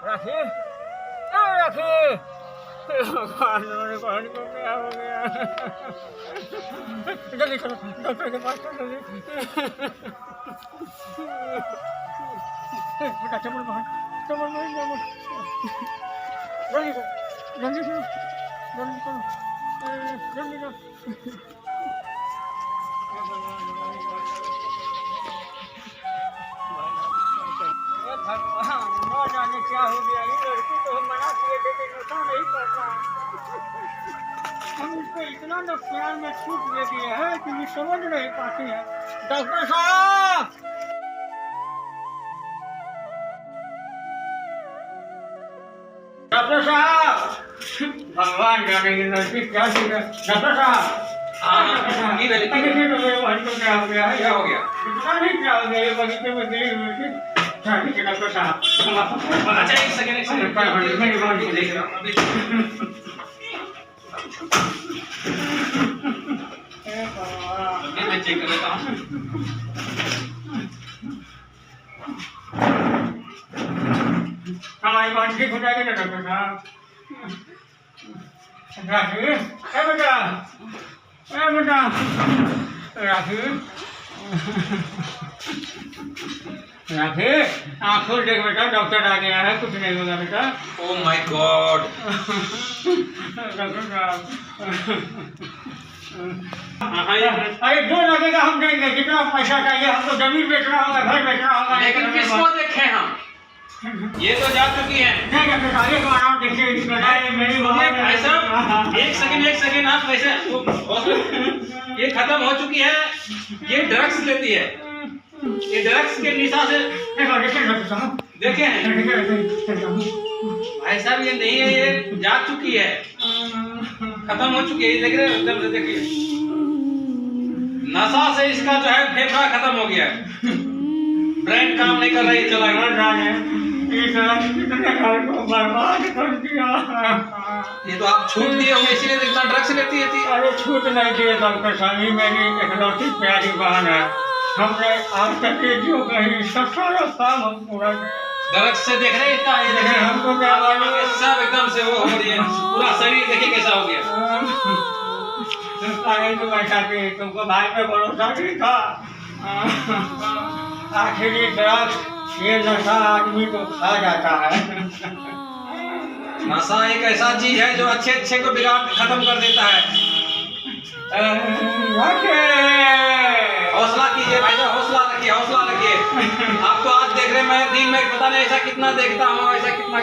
राखी, ए राखी, भगवान मेरे बहन को क्या हो गया? जल्दी चलो, डॉक्टर के पास चलो जल्दी। बेटा चमन बहन, चमन बहन, चमन, जल्दी करो, जल्दी करो, जल्दी करो, जल्दी करो। भगवान, न जाने क्या हो गया। ये लड़की को हम मना किए थे कि नशा नहीं करना। हम उसको इतना न प्यार में छूट दे दिए हैं कि ये समझ नहीं पाती है। डॉक्टर साहब, डॉक्टर साहब, भगवान जाने ये लड़की क्या चीज है। डॉक्टर साहब। हाँ, की भेलै, की भेलै? देखिए तो मेरे बहन को क्या हो गया है। क्या हो गया? पता नहीं क्या हो गया, ये बगीचे में गिरी हुई थी। ठीक है डॉक्टर साहब। अच्छा, एक सेकंड, एक सेकंड। मेरी बहन को देख रहा हूँ अभी। हे भगवान। अभी मैं चेक कर लेता हूँ। हमारी बहन ठीक हो जाएगी ना डॉक्टर साहब? राखी, ए बेटा, ए बेटा, राखी, राखी, आँख खोल, देख बेटा, डॉक्टर आ गया है, कुछ नहीं होगा बेटा। ओ my God. Doctor साहब। हाँ, ये अरे, जो लगेगा हम देंगे, जितना पैसा चाहिए हमको। जमीन बेचना होगा, घर बेचना होगा। लेकिन किसको देखें हम? ये तो जा चुकी है। नहीं डॉक्टर साहब, एक बार और देखिए इसको। नहीं, मेरी सुनिए बहन भाई साहब, एक सेकंड, एक सेकंड, आप वैसे ये खत्म हो चुकी है। ये ड्रग्स लेती है, ये ड्रग्स के निशा से। देखो, देखिए डॉक्टर साहब। देखे हैं। देखिए, देखिए, देखिए। भाई साहब, ये नहीं है, ये जा चुकी है, खत्म हो चुकी है। ये देख रहे हैं, एकदम से देखिए, नशा से इसका जो है फेफड़ा खत्म हो गया है, ब्रेन काम नहीं कर रहा है, ये चला गया। भगवान जाने इस कितने घर को बर्बाद कर दिया। ये तो आप छूट दिए होंगे, इसीलिए तो इतना ड्रग्स लेती है थी। अरे, छूट नहीं दिए डॉक्टर साहब, ये मेरी इकलौती प्यारी बहन है। हमने आज तक ये जो कही, सब सारा काम हम पूरा किए। ड्रग्स से देख रहे हैं इसका, ये देख रहे हैं। हमको क्या मालूम? ये सब एकदम से वो हो रही है, पूरा शरीर देखिए कैसा हो गया। अरे, तुम ऐसा कि तुमको भाई पे भरोसा नहीं था। आखिरी ड्रग्स, ये नशा आदमी को खा जाता है। नशा एक ऐसा चीज है जो अच्छे अच्छे को बिगाड़ खत्म कर देता है। राखे। हौसला कीजिए भाई साहब, हौसला रखिए, हौसला रखिए। आपको आज देख रहे हैं, मैं दिन में पता नहीं ऐसा कितना देखता हूँ, ऐसा कितना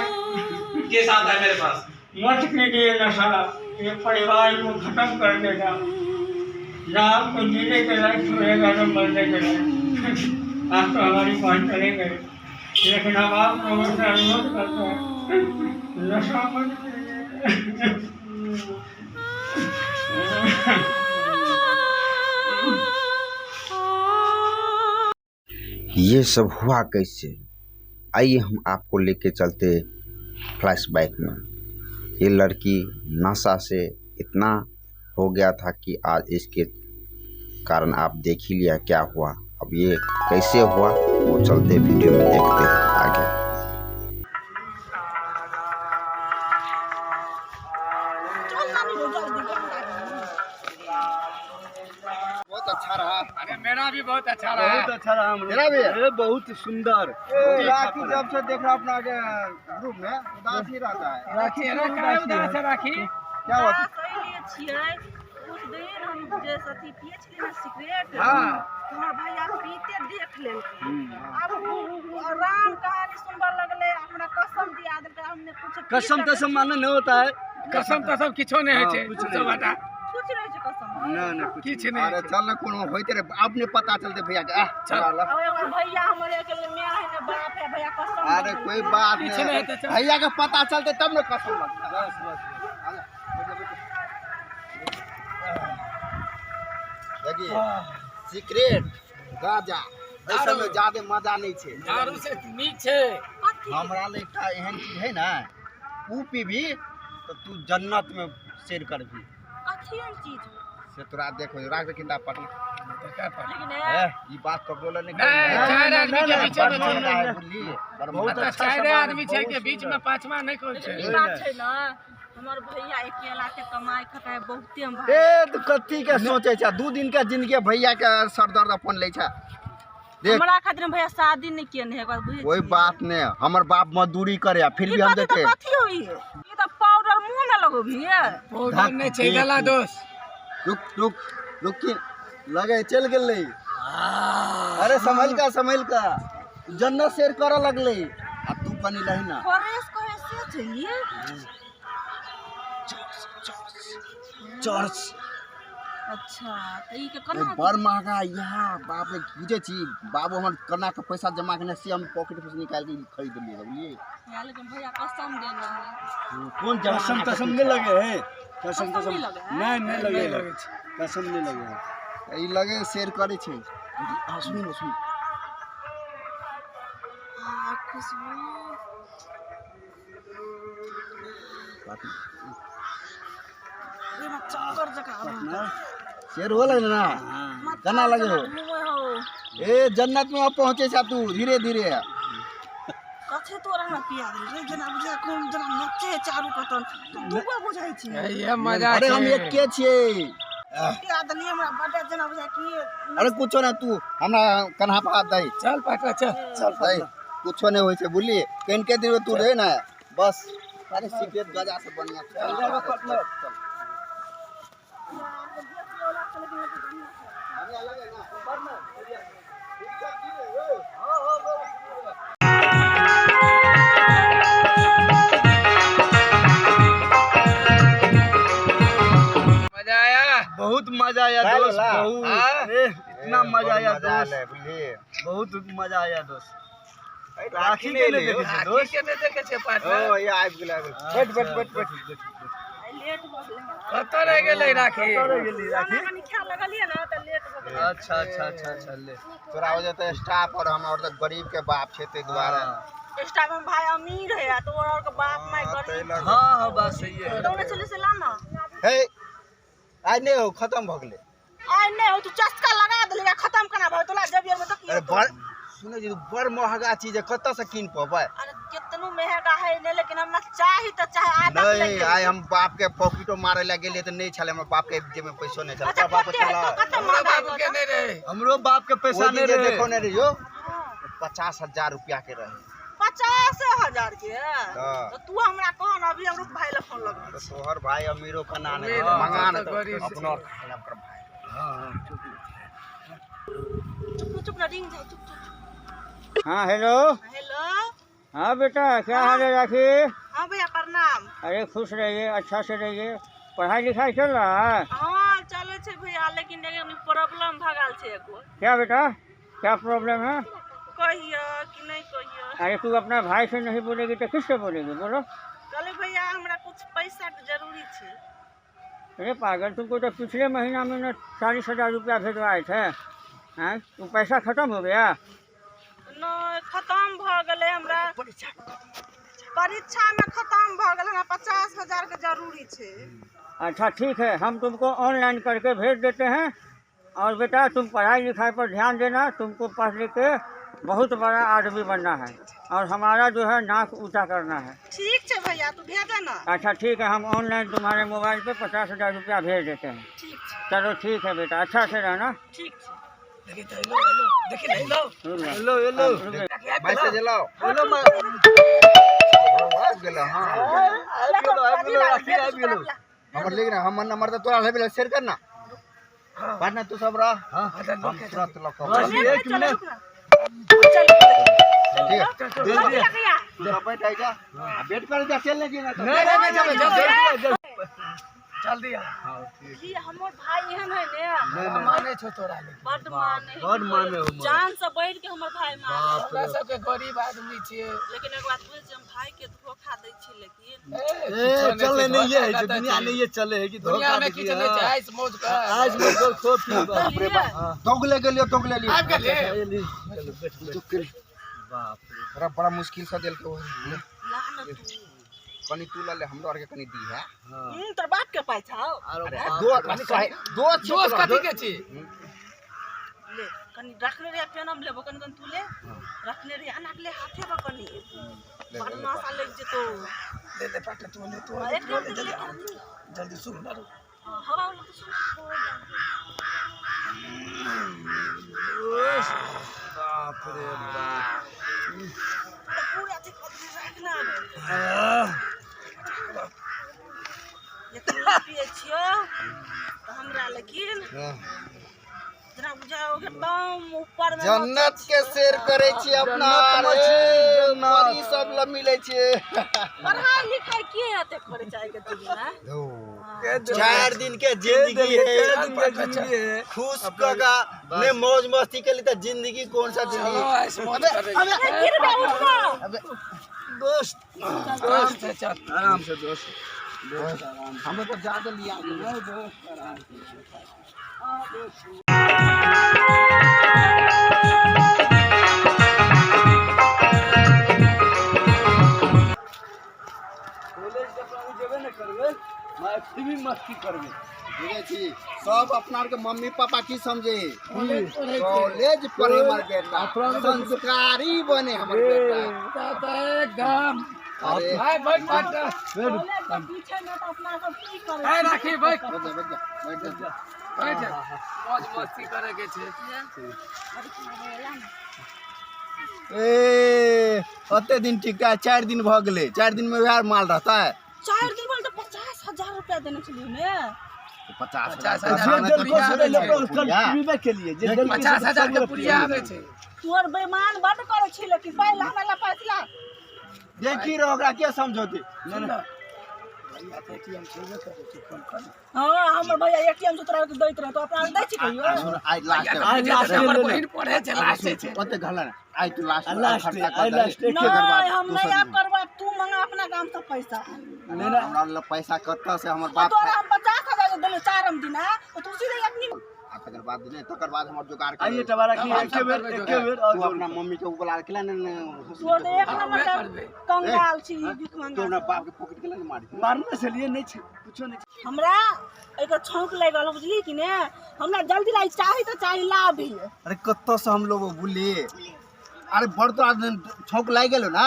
केस आता है मेरे पास। मत कीजिए नशा, ये परिवार को खत्म कर देगा। ना आपको जीने के लायक छोड़ेगा, न मरने के लायक। आप तो हमारी बहन चले गए, लेकिन हम आप लोगों से अनुरोध करते हैं, नशा मत कीजिए। ये सब हुआ कैसे? आइए, हम आपको लेके चलते फ्लैशबैक में। ये लड़की नशा से इतना हो गया था कि आज इसके कारण आप देख ही लिया क्या हुआ। अब ये कैसे हुआ, वो चलते वीडियो में देखते हैं आगे। चल नानी, जल्दी गंगा। बहुत अच्छा रहा। अरे, मेरा भी बहुत अच्छा रहा। बहुत अच्छा रहा हम लोग। तेरा भी? अरे, बहुत सुंदर। राखी जब से देख रहा अपना के ग्रुप में उदास ही रहता है। राखी तेरा काहे उदास है राखी? क्या हुआ? उदास एहि लिए छियै, उस दिन हम जे अथी पिए छलियै ने सिगरेट, तऽ हमर भैया पीते देख लेलकै। आब उ राम कहानी सुनबऽ लगलै, हमरा कसम दिया देलकै, हमने कुछ पी कसम कऽ तसम मानना नहीं होता है। कसम तसम किछो नहि होइ छै। हाँ, कुछ सब नहीं। हटा। कुछ रहै छै कसम? ना ना, कुछ किछु नहीं। नहि अरे होइ छै। चल ना, कोनो होइते रे, अब नहीं पता चलते भैया के। आह, चल। चल। आ एगो भैया हमर अकेले माय है ने बाप है, भैया कसम अरे, दऽ कोई देलकै। बात किछु नहीं नहीं। हेतै, चल। भैया के पता चलते तब ना कसम लगता। बस बस। आजा, बैठो, बैठो। देखिए, सिगरेट गांजा ऐसा में ज्यादा मजा नहीं छै। दारू से नीक छै। कथी? हमरा ले एकटा एहन चीज है ना, ऊ पीबी तो तू जन्नत में सैर करबी। कथी एहन चीज? से तोरा देखो, राख दे किताब पढ़। लेकिन ए, ई बात ककरो लए नहि नहीं, कही। चारि आदमी के बीच में बड़ महंगा है, बुझलियै? बड़ बहुत महंगा। अच्छा चारि सामान है, आदमी छै बहुत के बीच में पांचवा नहीं कोई छै। ई बात छै ने, हमर भैया अकेला के कमाई खटाई बहुते हम भाई। ए, तू कथी के सोचे छै? 2 दिन के जिंदगी भैया के सर दर्द अपन लै छै। देख, हमरा खातिर भैया शादी नहीं केने है, एक बात बुझै कोई छियै? बात नहीं, हमर बाप मजदूरी करे फिर ई भी हम कथी तऽ देते। कथी होई? ई तऽ पाउडर मुंह में लगोभी है। पाउडर नहीं छै गला दोस्त। रुक रुक रुक, लगे चल गेलै। अरे संभल का, संभल का, जन्नत शेर करे लगलै। आ तू कनी लही ना। फ्रेश कहे से छै ये। चर्च। अच्छा, तऽ ई के केना? बड़ महंगा यहाँ बाप रे, बुझै छी बाबू हमर केना के पैसा जमा केने से हम पॉकेट से निकाल के खरीद लिए, बुझलियै? या लेकिन भैया कसम देना है। कोन कसम जमाना? तसम नहीं लगे है, कसम कसम तसम नहीं लगे है? नहीं, नहीं लगे है, कसम नहीं लगे है। ई लगे शेर करे छै। आ सुन न, सुन। आ खुशबू रे, मा चक्कर जकाँ आबै। शेर हो लगलै ना? केना लगे हो? मुँह हो। ए, जन्नत में अब पहुंचे छा तू धीरे धीरे। कथे तोरा हमरा पिया देल रे, जेना बुझाय कोन जेना नचे चारू कतन तू दूगो बुझाय छी। ये मजा। अरे हम एके छियै। पिया देलियै हमरा बड्ड जेना बुझाय कि। अरे कुछो ना, तू हमरा कन्हा पर हाथ दही। चल पाटना, चल चल। दही, कुछो नहीं होइ छै, बुझलियै? कनि के दिन तू रहे ना बस। अरे सिगरेट गजा से बढ़िया। चल चल चल। मजा आया? बहुत मजा आया काय दोस्त, बोला? बहुत। हाँ? ए, इतना मजा आया दोस्त, बुझलियै? बहुत मजा आया दोस्त। राखी के नहीं देखे छै दोस्त। के नहीं देखे छै पाटना। ओ, ये आबि गेलै, आबि गेलै। बैठ बैठ बैठ बैठ। लेट भऽ गेलै। कतऽ रहि गेलै राखी? कतऽ रहि गेली राखी? खाना कनि खाय लगलियै ने तऽ लेट भऽ गेलै। अच्छा अच्छा अच्छा अच्छा, ले। तोरा हो जेतै स्टाफ और हम और तऽ गरीब के बाप छै, ताहि दुआरे। स्टाफ में भाई अमीर है तो और के बाप माय गरीब। हाँ हाँ, बात सही है। दौड़े चले से ला ना। हे, आइ नहि हो, खत्म भऽ गेलै। आइ नहि हो, तू चस्का लगा देली, खत्म केना भऽ तोला जब में तऽ की अरे होतौ? बड़ सुनै छी, बड़ महगा चीज है, कतऽ से कीन पबै? अरे केतनो महंगा है ने, लेकिन हमरा चाही तऽ चाही, आदत नहीं लागि गेलै। आइ हम बाप के पॉकेटो मारे लए गेलियै तऽ नहि छलै, हमर बाप के जेब में पैसो नहि छलै। अच्छा, तोरा बाप के कते है? छलै? तो कते हमरा महंगा बाबू के है? नहीं रहे। हमरो बाप के पैसा ओहि दिन नहीं जे रहे। देखो ने रहियो, 50,000 रुपया के रहे। 50,000 के? हाँ। तऽ तू हमरा कह ने, अभी हम रुक, भाई लए फोन लगबै तऽ छी। तोहर भाई अमीरो केना नहि अमीर, मंगा ने तऽ गरीब अपनो छै। खाय लए ओकर भाई। चुप चुप ना, रिंग जाय, चुप चुप। हाँ, हेलो। हेलो। हाँ बेटा, क्या हाल है राखी? हाँ भैया, प्रणाम। अरे खुश रहिए, अच्छा से रहिए। पढ़ाई लिखाई चल रहा है? हाँ, चलै छै भैया, लेकिन एगो प्रॉब्लम भऽ गेल छै एगो। क्या बेटा, क्या प्रॉब्लम है? कहियो कि नहीं कहियो? अरे तू अपना भाई से नहीं बोलेगी तो किससे बोलेगी, बोलो। कहले भैया, हमरा कुछ पैसा के जरूरी छै। अरे पागल, तुमको तो पिछले महीना में न 40,000 रुपया भिजवाए थे, हैं? वो पैसा खत्म हो गया? नहि खत्म भऽ गेलै, हमरा परीक्षामे खत्म भऽ गेलै, हमरा 50,000 के जरूरी छै। अच्छा ठीक है, हम तुमको ऑनलाइन करके भेज देते हैं। और बेटा, तुम पढ़ाई लिखाई पर ध्यान देना, तुमको पढ़ लिख के बहुत बड़ा आदमी बनना है और हमारा जो है नाक ऊंचा करना है। ठीक छै भैया, तू भेजे ना। अच्छा ठीक है, हम ऑनलाइन तुम्हारे मोबाइल पे 50,000 रुपया भेज देते हैं। ठीक छै। चलो ठीक है बेटा, अच्छा से रहना। ठीक छै। देखी तऽ एलो, एलो, देखी ने एलो। रुक जा। Hello hello. रुक जा। मैसेज एलौ? हेलो। आबि गेलौ, हाँ। आबि गेलो, आबि गेलो राखी, आबि गेलो। हमर लेकिन हमर नंबर तऽ तोरा हेबे, शेयर कर ना पार्टनर, तू सब रह, हम तुरंत लऽ कऽ बस एक मिनट। ठीक है। जल्दी। तू सब बैठ जा, आ वेट कर जा, चल नहीं ना तो। नहीं नहीं नहीं, चलो जल्दी जल्दी आ। जी, हमर भाई एहन है ने। माने छो तोरा लेकिन। बड माने है। बड माने हो मोर। जान से बढ़ के हमर भाई माने। हमरा सबके गरीब आदमी छियै। लेकिन एक बात बुझ, हम भाई के धोखा दै छी लेकिन। ए, चले नहीं ये है, दुनिया नहीं ये चले है कि धोखा दुनिया में दे किछु दिया। नहि छै, आइस मौज कर। आज मैं तो खो पी बाप रे बाप, दौगले गेलियो, दौगले लियो। आबि गेलियै। चलो बैठ बैठ, बाप रे। बड़ा बड़ा मुश्किल से देलकै ओ। ला न तू। कनी तू लऽ ले, हमरो आरके कनी दी है। तोर बाप के पाइ छौ? आरो अरे बाप दोस्त दोस्त दोस्त कथी के छी? ले कनी रखने रहिए पेनम लेबो कनी कनी तू ले रखने रहिए अना के ले हाथे पर कनी बड़ नशा लागि जेतो। ले ले पाटा तू ले तू एक ले जल्दी जल्दी सुन ना। हवा वाला तो सुन। बाप रे बाप, पूरा अथी रखना। लेकिन पिए छियो तो हमरा लेकिन जेना बुझाओ एकदम ऊपर में जन्नत के शेर करे छी अपना परी सब ल मिले छे। पढ़ाई लिखाई के एते करे चाहे के दुनिया 4 दिन के जिंदगी है, खुश कगा ने मौज मस्ती के लिए तो जिंदगी कौन सा जिंदगी। अबे गिर बे उठो दोस्त आराम से चल, आराम से दोस्त, हमें तो ज्यादा लिया दोस्त। कॉलेज के अपना जेबे न करबे, मैं भी मस्ती करबे। बुझे छी सब अपना के मम्मी पापा की समझे, कॉलेज पढ़े हमर बेटा, संस्कारी बने हमर बेटा एकदम। अरे भाई बैठ पाटा कॉलेज के पीछे में तो अपना सब की करे। ए राखी बैठ बैठ जा बैठ जा बैठ जा, मौज मस्ती करे के छे। ए अते दिन टिका 4 दिन भ गेले, 4 दिन में वह माल रहता है। 4 दिन बोल तो 50,000 रुपया देने छलिए ने। 50,000 के 50,000 के पुरिया आवे छे। तोर बेईमान बड करे छी लेकिन पहला हमरा पैसा देखी रहो ओकरा के समझौते। ना भैया एटीएम छेबे करे छै, फोन कर। हां हमर भैया एटीएम से तोरा के दैत रह तो अपना दै छी कहियो। आज लास्ट आज लास्ट हमर बहिन पढ़े छै लास्ट छै ओते घला ना आज तू लास्ट लास्ट आज लास्ट नहीं हम नहीं आप करबा, तू मंगा अपना गाम से पैसा। हमरा ल पैसा कत से हमर बाप तोरा हम 50,000 देले 4 दिन तो तू सीधे अपनी तकर बाद ने तकर बाद हमर जोगार कर। आइए टबारा की एके बेर एके बेर और तू अपना मम्मी के बुला के ला ने तोर एक नंबर के कंगाल छी भीख मंगा। तू अपना बाप के पॉकेट के ला ने मारी मारने से लिए नहीं छे कुछो नहीं। हमरा एक छौंक लागल बुझली कि ने, हमरा जल्दी लाई चाही तो चाही ला भी। अरे कत से हम लोग बोले, अरे बड़ तो छौंक लागि गेलो ना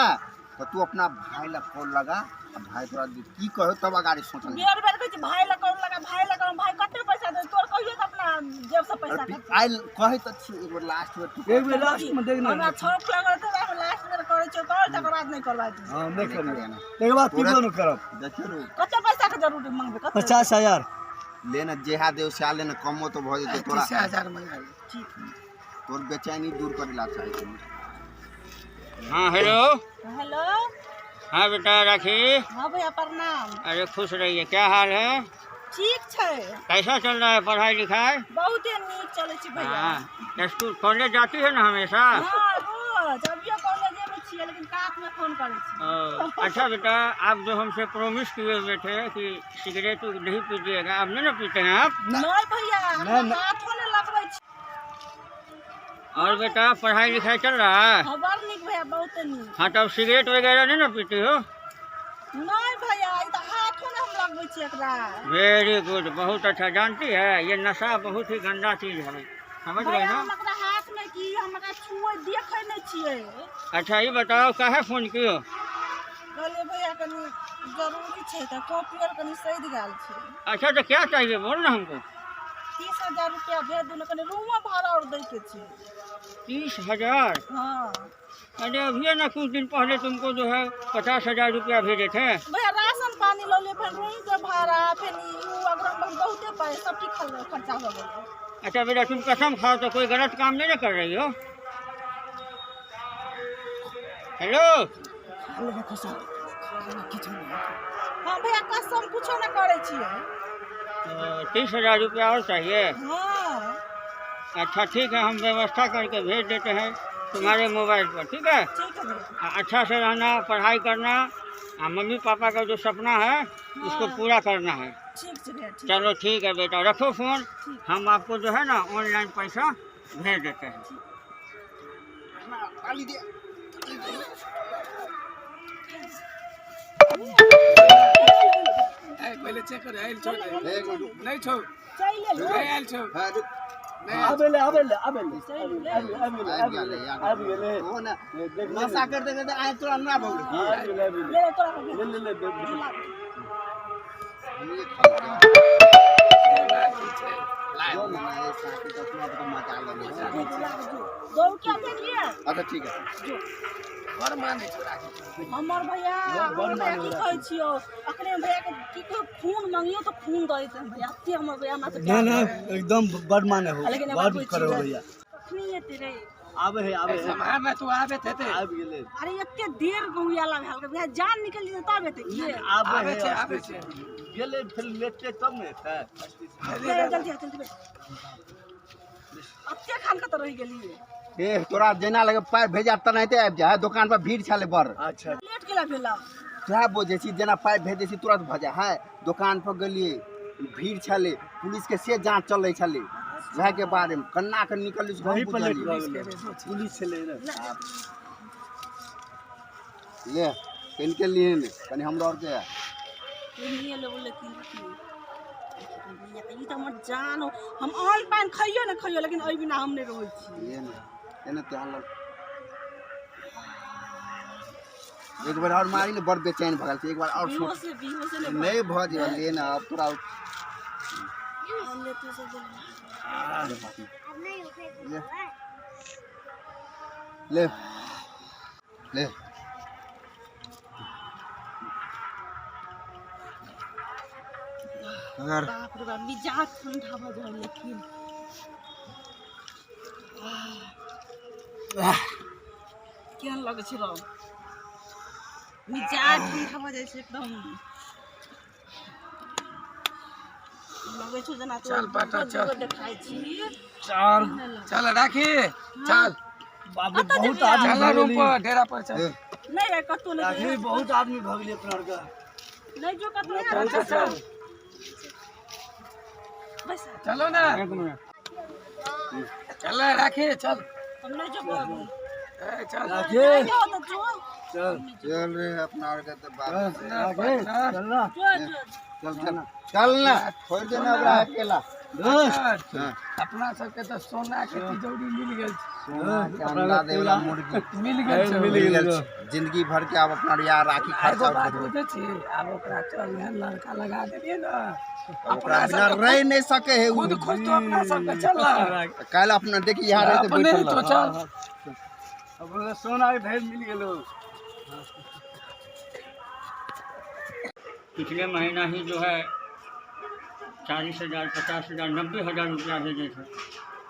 तो तू अपना भाई ला फोन लगा, भाई तोरा की कहो तब अगाड़ी सोचल। बेर बेर कहै छी भाई ला करू लगा, भाई ला करू, भाई कते पैसा दे तोर कहियो त अपना जेब से पैसा कते आइल कहै त छी एक बेर लास्ट बेर एक बेर लास्ट में देखना। हमरा छौंक लागल त हम लास्ट बेर करै छियो कल तकर बाद नहीं करबा दी। हां नहीं करबे, तकर बाद की न करब। देखियो रो कते पैसा के जरूरी मांगबे, कते 50,000 लेना जेहा देव से लेना कमो तो भ जेतै तोरा 30,000 मंगा ले ठीक, तोर बेचैनी दूर करेला चाहे छी। हां हेलो हेलो हाँ बेटा राखी। हाँ भैया प्रणाम। अरे खुश रहिए, क्या हाल है? ठीक है। कैसा चल रहा है पढ़ाई लिखाई? बहुत नीक चले छी भैया। हाँ स्कूल कॉलेज जाती है ना हमेशा? हाँ रोज, अभियो कॉलेज में छियै लेकिन कात में फोन करे छी। अच्छा बेटा, आप जो हमसे प्रॉमिस किए हुए थे कि सिगरेट नहीं पीजिएगा, आप नहीं ना पीते हैं आप? नहीं भैया, हम हाथो नहीं लगबै छी। और बेटा पढ़ाई लिखाई चल रहा है? हाँ बड़ नीक भैया, बहुत नीक। हाँ तो अब सिगरेट वगैरह नहीं ना पीती हो? नहीं भैया, ई तो हाथो नहीं हम लगबै छी एकरा। वेरी गुड, बहुत अच्छा। जानती है ये नशा बहुत ही गंदा चीज है, समझ गए ना? हम एकरा हाथ में की हम एकरा छुए देखै नहीं छियै। अच्छा ये बताओ काहे फोन कियो? कहलियै भैया कनी जरूरी छै तऽ कॉपी आर कनी सधि गेल छै। अच्छा तो क्या चाहिए बोल ना हमको? 30,000 रुपया भेज दू ने, कनी रूमो भाड़ा और दै के छै। 30,000? हाँ। अरे अभी ना कुछ दिन पहले तुमको जो है 50,000 रुपया भेजे थे। भैया राशन पानी लऽ ले, फिर रूम के भाड़ा, फिर उ अगर बहुते पाई सब चीज खर्चा हो गेल। अच्छा बेटा तुम कसम खाओ तो कोई गलत काम नहीं ना कर रही हो? हेलो। हाँ भैया कसम कुछो ना करे छियै। 30,000 रुपया और चाहिए? हाँ। अच्छा ठीक है, हम व्यवस्था करके भेज देते हैं तुम्हारे मोबाइल पर, ठीक है? ठीक है। अच्छा से रहना, पढ़ाई करना, मम्मी पापा का जो सपना है उसको पूरा करना है। ठीक है, ठीक। चलो ठीक है बेटा, रखो फोन, हम आपको जो है ना ऑनलाइन पैसा भेज देते हैं। पहले चेक कर आयल छो नहीं छो चल आयल छो। हां रुक आबे आबे आबे आबे आबे आबे गेलै ओ ना नशा करते करते आइ तोरा ना भऽ गेलै। ले तोरा ले ले ले अच्छा ठीक है। हमर भैया की कहै छियौ अखने भैया के की कहू खून मंगियो तो खून दऽ देतै भैया एते हमर भैया हमरा से ना ना एकदम बड़ माने हो बड़ करो भैया। कखनी एते रे आबे है आबे है सम्हार ना तू आबे थे ते आबि गेलै। अरे एते देर गौया भेल के भैया जान निकल जेतै तब एते की आबे आबे है छै आबे छै गेलै फिर लेटे तब ने एतै। जल्दी आ जल्दी एते खान कतऽ रहि गेलियै। ए तोरा जेना लगे पाइ भेजा तनाहिते आबि जा, दुकान पर भीड़ छलै बड़। अच्छा लेट केला भेला तोरा बोझै छी जेना पाइ भेजै छी तुरंत भऽ जाइ है। दुकान पर गेलियै भीड़ छलै, पुलिस के से जांच चलै छलै वएह के बारे में, कन्ना के निकलली वही पर लेट भऽ गेलै पुलिस छलै ने। ले कनि लिए ने कनि हमरो आर के नहिए लेबो लेकिन ई तऽ हमर जान हो, हम अन्न पानि खइयो ने खइयो लेकिन एहि बिना हम नहि रहै छी। ले ने एने त्याल एक बार और मारी ने बड़ बेचैन भऽ गेल छै। एक बार और बेहोश नहीं भऽ जेबऽ ले ने अब तोरा ले ले अगर बाप रे बाप मिजाज ठंडा भऽ जाइ लेकिन केहन लगै छै रौ मिजाज ठंडा भऽ जाइ छै एकदम लगै छौ जेना चल पाटा चल देखाइ छी। चल चल राखी चल बाप रे बहुत आदमी चल रूम पर डेरा पर चल। नहीं रे कतौ नहीं राखी बहुत आदमी भऽ गेलै अपना आरके। नहीं जो कतौ चल चल चल बस चलो ना चल राखी चल हम नहीं जो ए चल राखी चल चल रे अपना आर के तो बाप राखी चल ना चल चल चल ना छोड़ देना ओकरा अकेला। दोस्त अपना सबके तो सोना के तिजोरी मिल गेल सोना के अंडा देवला मुर्गी मिल गेल छै मिल गेल जिंदगी भर के आब अपना यार राखी खर्चा एगो बात बुझै छी आब ओकरा चल एहन लड़का लगा देलियै ने ओकरा बिना रह नहीं सके है खुद खुद तो अपना सबके चल काल्हि अपना देखी यहाँ रहते अपने बैठल तो चल अपना सोना के ढेर मिल गेलो। पिछले महीना ही जो है 40,000 50,000 90,000 रुपया भेजे थे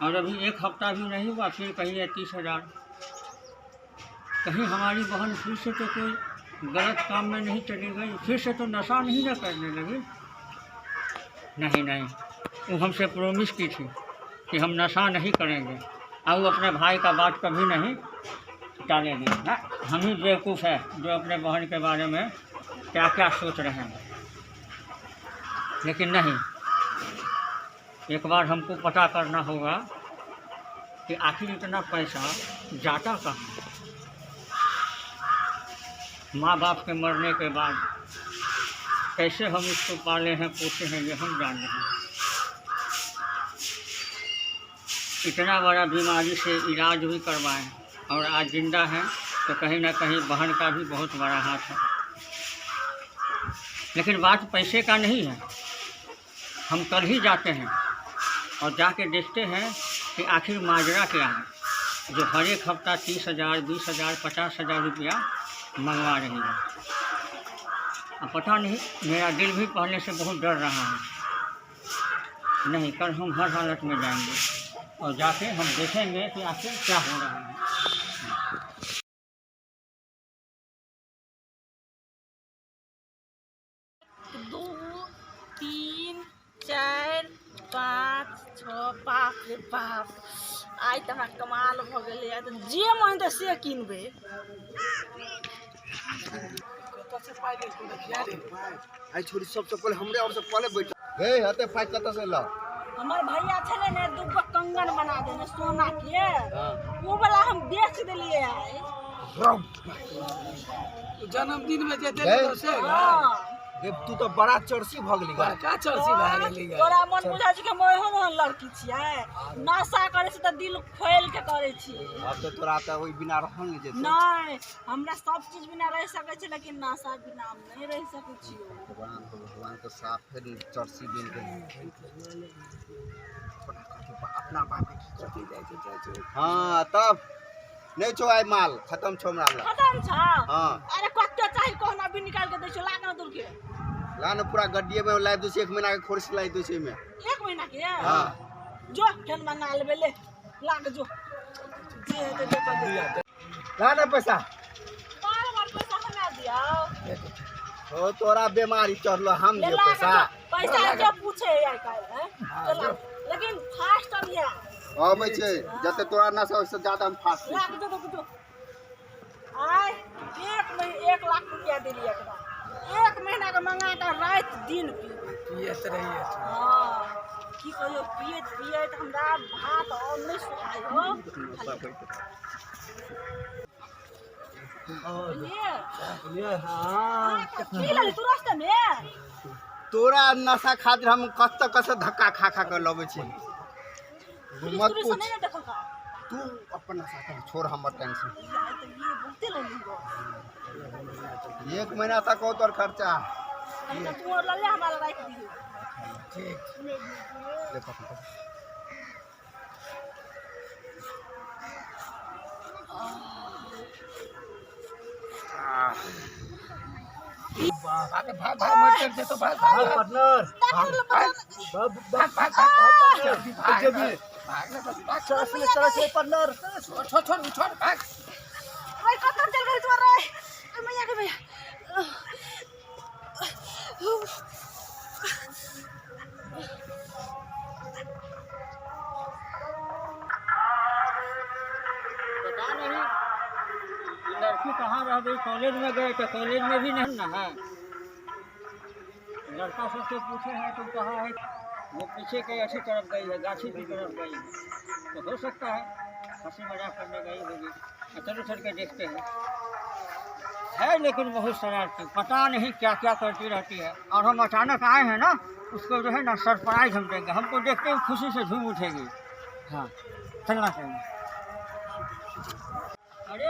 और अभी एक हफ्ता भी नहीं हुआ फिर कहीं है 30,000। कहीं हमारी बहन फिर से तो कोई गलत काम में नहीं चली गई, फिर से तो नशा नहीं ना करने लगी। नहीं नहीं, वो हमसे प्रोमिस की थी कि हम नशा नहीं करेंगे और वो अपने भाई का बात कभी नहीं टालेंगे। ना हम ही बेवकूफ़ है जो अपने बहन के बारे में क्या क्या सोच रहे हैं। लेकिन नहीं, एक बार हमको पता करना होगा कि आखिर इतना पैसा जाता कहाँ। माँ बाप के मरने के बाद कैसे हम इसको पाले हैं पोसे हैं ये हम जान रहे हैं। इतना बड़ा बीमारी से इलाज भी करवाए और आज जिंदा हैं तो कहीं ना कहीं बहन का भी बहुत बड़ा हाथ है। लेकिन बात पैसे का नहीं है। हम कल ही जाते हैं और जाके देखते हैं कि आखिर माजरा क्या है जो हर एक हफ्ता 30,000 20,000 50,000 रुपया मंगवा रही है। अब पता नहीं, मेरा दिल भी पहले से बहुत डर रहा है। नहीं, कल हम हर हालत में जाएंगे और जाके हम देखेंगे कि आखिर क्या हो रहा है। 2 3 4 5 6 बाप रे बाप, आइ तऽ हमरा कमाल भऽ गेलै। आइ तऽ जे मन तऽ से किनबै। आई छोरी सबसे पहले हमरे और से पहले बैठ हे हते पाइ कतऽ से ल। हमर भैया छलै ने दूगो कंगन बना देने सोना के, वो वाला हम बेच देलियै आइ। जन्मदिन में जे देले से। हाँ। गे तू तो बड़ा चर्सी भऽ गेली गा। बड़का चर्सी भए गेली गे। तोरा मन बुझाइ छै कि हम ओहन ओहन लड़की छियै? नशा करै छी तऽ दिल खोलि के करै छियै। अब तो तोरा तऽ ओहि बिना रहल नहि जेतौ। नहि, हमरा सब चीज बिना रहि सकै छी, लेकिन नशा बिना हम नहि रहि सकै छियै। भगवान तो भगवान तो साफ फेर चर्सी बनि गेल। अपना बाप के की चलती जाइ छै, जाइ छै। हाँ तब नहीं छो आइ माल खत्म छो हमरा लग। खत्म छौ? हाँ। अरे कते चाही कहना भी निकाल के दै छियौ, लाग ना दूर के। ला ना पूरा गड्डिए में लाइब दै छै, 1 महीना के खोरस लाइब दै छै एहिमे। 1 महीना के? हाँ। जो फेर मंगा लेबै, ले लाग जो। जे हेतै से कर दिया। ला ना पैसा। बार बार पैसा हमरा दियौ। हो तोरा बीमारी चढ़लो हम ले दियौ लाग पैसा। जो, पैसा के पूछे आइ काल्हि, हैं? चला, लेकिन फास्ट अबिया। अबै छै जते तोरा नशा ओहिसँ ज्यादा हम फास्ट लाग जो तो जो। आय 1 लाख रुपया देलियै एकरा। 1 महीना के मंगा के राति दिन पी। पियैत रहियै। हाँ, की कहियौ, पियैत पियैत हमरा भात और नहि सुहाय हो। हाँ। की लेली तू रास्ते में? तोरा नशा खातिर हम कतऽ कतऽ धक्का खा खा के लबै छी। पुलिस मत तुलिस पूछ। नहि ने देखल का? तू अपन नशा कर, छोड़ हमर टेंशन। यार, तऽ ये बहुते लेली हो। 1 महीना तक हो तोर खर्चा। कहीं तू और लऽ ले, हमरा लग राखि दिही। ठीक। ले पकड़, पकड़। भाग भाग भाग मत कर दे तो भाग भाग पार्टनर डॉक्टर लग बता भाग भाग भाग भाग जल्दी भाग जल्दी। भाग ना बस भाग। चल चल चल चल पार्टनर। छोड़ छोड़ छोड़ छोड़ भाग। रे कतऽ चल गेल तोर रे? ए मैया के भैया। पता नहीं ये लड़की कहाँ रह गई। कॉलेज में गए तो कॉलेज में भी नहीं ना है। लड़का सबसे पूछे हैं तुम कहाँ है, वो पीछे के अच्छी तरफ गई है, गाछी की तरफ गई है, तो हो सकता है हंसी मजाक करने गई होगी। चलो चल के देखते हैं। है लेकिन बहुत शरारती, पता नहीं क्या क्या करती रहती है। और हम अचानक आए हैं ना, उसको जो है ना सरप्राइज हम देंगे, हमको देखते ही खुशी से झूम उठेगी। हाँ चलना चाहिए। अरे